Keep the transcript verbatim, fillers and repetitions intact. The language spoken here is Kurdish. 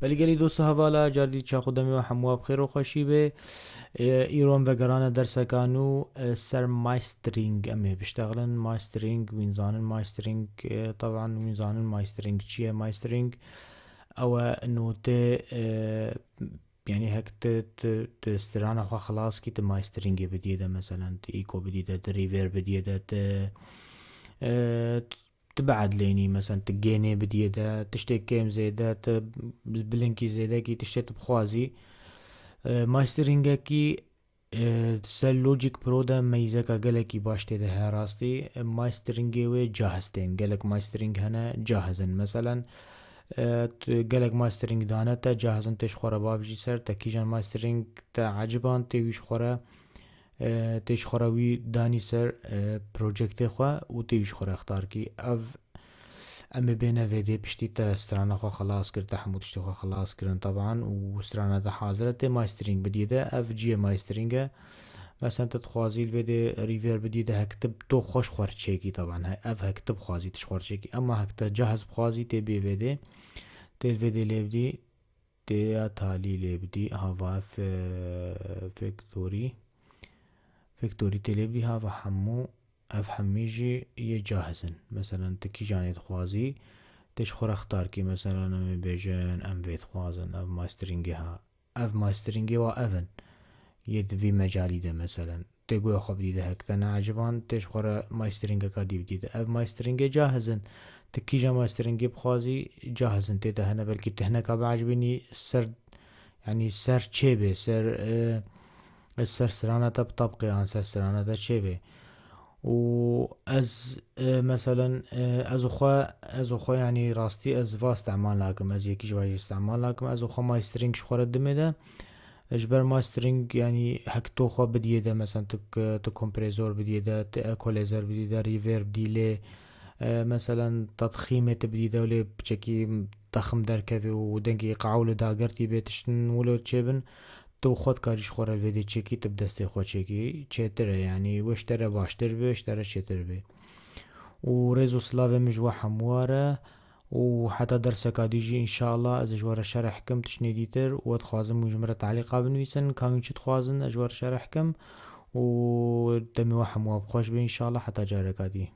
Belê gelî dost û hevala, car dî çax û demê we hemû we bi xêr û xweşî be. Ê, îro em vegerane derseka nû, ê, ser mastering em ê biştexilin. Mastering, wîn zanin mastering, ê, teban wîn zanin mastering çi ye? Mastering ew e notê, ê, yanî hek tu, tu, tu strana xwe xilas kî, tu masteringê bidiyê de, meselen tu echo bidiyê de, tu reverb bidiyê de, tu, ê, tu biedlênî, meselen tu gainê bidiyê de, tiştê kêm zêde, tu bilinkî zêde kî, tiştê tu bixwazî. Ê, masteringekî, ê, ser Logic Pro de meyzeka gelekî baş tê de heye rastî. Ê, masteringê wê cahiz tên. Gelek mastering hene cahiz in. Meselen, ê, tu gelek mastering dane te, cahiz in, tê ji xwe re babijî ser, te kîjan mastering te eciban, tê wî ji xwe re, e, tê ji xwe re wî danî ser, e, projektê xwe û tê wî ji xwe re xtar kî. Ev em ê bêne vê dê piştî te strana xwe xilas kir, te hemû tiştê xwe xilas kirin teban û strana te hazir e, tê mastering bidiyê de. Ev cihê mastering e. Mesela te dixwazî li vê dê reverb bidiyê de hek tu to xwe ji xwe re çêkî teban. He, ev hek tu bixwazî tu ji xwe re çêkî. Ema hek te cahiz bixwazî tê bê vê dê. Tê li vê dê lê bidî. Tê ya talî lê bidî, ha va ev, e, factory. Factory tê lê bidî, ha va hemû, ev hemî jî yê cahiz in. Meselen, tu kîjanê dixwazî, tê ji xwe re xtar kî, meselen, em ê bêjin, em vê dixwazin, ev masteringê ha. Ev masteringê wa ev in. Yê di vî mecalî de, meselen. Tê guya xwe bidî de hek te neeciban, tê ji xwe re masteringeka dî bidî de. Ev masteringê cahiz in. Tu kîja masteringê bixwazî, cahiz in. Tê de hene, belkî tu hineka biecibînî ser, yanî ser çê bê, ser, e, ser strana te bi tabqê an ser strana te çê bê. Û ez, e, meselen, e, ez û xwe, ez û xwe, yanî rastî ez va îstemal nakim, ez yekî ji va jî îstemal nakim, ez û xwe mastering ji xwe re dimê de. Ji ber mastering, yanî hek to xwe bidiyê de, mesela tu, tu kompresor bidiyê de, tu equalizer bidiyê de, reverb, delay, e, mesela tedxîmê tu bidiyê de, lê piçekî texim derkevê û dengê qewl û dagertî bê, tiştin wilo çêbin, tu xwe dikarî ji xwe re vê dê çêkî, tu bi destê xwe çêkî, çêtir e, yanî wê ji te re baştir bê, ji te re çêtir bê. Û rêz û silavê min ji we hemû re. û heta derseka dî jî, înşallah, ez ji we re şerh kim tiştê dîtir û we dixwazim hûn ji min re talîqa binivîsin, ka hûn çi dixwazin, ez ji we re şerh kim û demê we hemû bi xweş be, înşallah, heta careka dî.